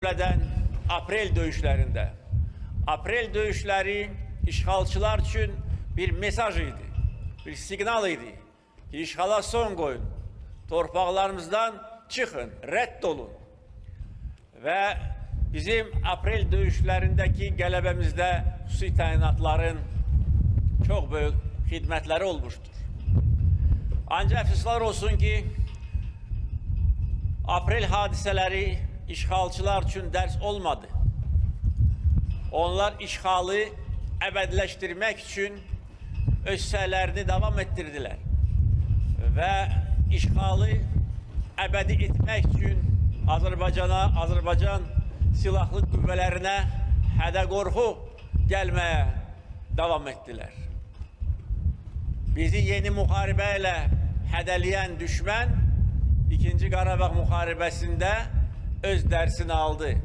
Cümlədən aprel döyüşlərində. Aprel döyüşləri işğalçılar üçün bir mesaj idi, bir siqnal idi ki, işğala son qoyun, torpaqlarımızdan çıxın, rədd olun. Və bizim aprel döyüşlərindəki qələbəmizdə xüsusi təyinatların çox böyük xidmətləri olmuşdur. Ancaq əfsuslar olsun ki, aprel hadisələri işğalçılar üçün dərs olmadı. Onlar işğalı əbədiləşdirmək üçün öz səylərini davam etdirdilər və işğalı əbədi etmək üçün Azərbaycana, Azərbaycan silahlı qüvvələrinə hədə-qorxu gəlməyə davam etdilər. Bizi yeni müharibə ilə hədələyən düşmən İkinci Qarabağ müharibəsində öz dərsini aldı.